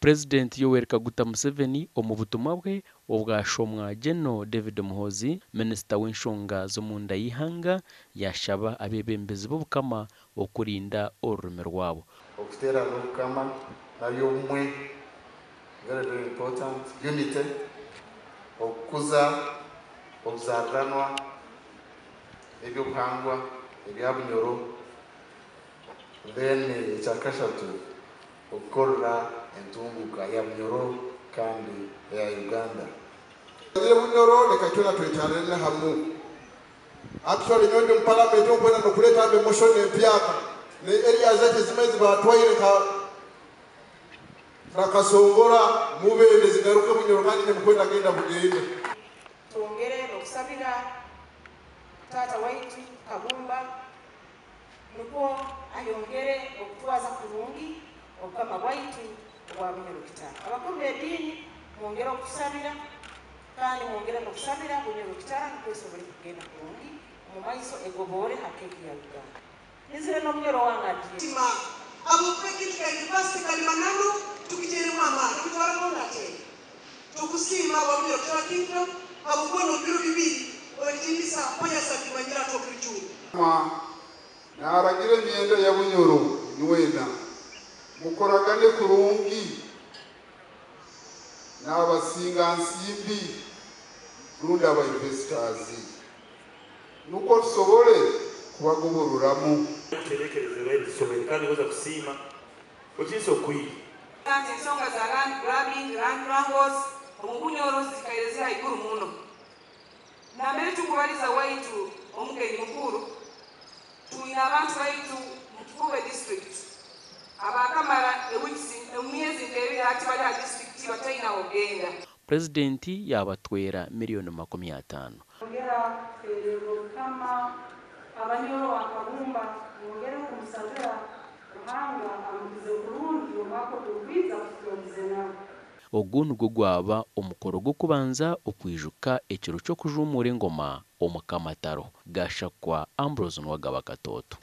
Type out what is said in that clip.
Purezidenti Yoweri Kaguta Museveni omu butumwa bwe obwashomwa General David Muhoozi, Minisita w'enshonga z'omunda y'eihanga yaashaba abeebembezi b'Obukama okurinda orurimi rwabo. Okuteerana Obukama nari obumwe, very very important, unity, okukuza obuzaariranwa n'eby'obuhangwa ebya Bunyoro, then ekyakashatu okukorera entunguuka ya Bunyoro kandi eya Uganda. Manyire Bunyoro reka twena twetarane hamu. Actually nyowe ndi mu parliament okwenda nokureeta mbe motion empyaka ne areas eki ezimwe ezibatwaire nka Nakasongora, Mubende zigaruke Bunyoro kandi inye mukwenda genda bugende. Twongere n'okusabira taata waitu Kabumba nukwo ayongere okutwaza kurungi Obukama bwaitu obwa Bunyoro Kitara. Abakuru b'ediini mwongere okutusabira kandi mwongere n'okusabira Bunyoro Kitara nukwo esobole kugenda kurungi omu maiso egoboore ha keeki ya Uganda. Nyizire n'Omunyoro wange Adrienne. Tima habwokuba ekintu kya university kali mananu tukiteremu amaani nikitwara more. Tukusiima aba Bunyoro Kitara Kingdom habwokuba n'obiro bibiri owekitinisa Mponya Sakimanyire atokirjunga. Mukama naragira emyenda ya Bunyoro nywena mukoragane kurungi n'abasinga nsimbi rundi aba investors nukwo tusobole kubagoborolamu. Kuterekereza ebisomere kandi ngoza kusiima okinsa okwire. Nti ensonga za land grabbing, land wrangles omu Bunyoro zikaire ziri haiguru muno. Nambere tukubaliza waitu omugenyi mukuru, twine abantu baitu mu Kikuube district abakamara emyezi nk'ebiri hati bali ha district bataine aho kugenda. Purezidenti yaabatwera miriyoni 50. Ongera kutererra Obukama Abanyoro wa Kabumba mwongere kumusabira Ruhanga amukize kurungi omwaka ogurukwija tukugonze nawe. Ogu nigwo gwaba omukoro gw'okubanza okwijuka ekiro ky'okujuumuura engoma Omukama Taro. Gashakwa Ambrose Nuwagaba Katooto.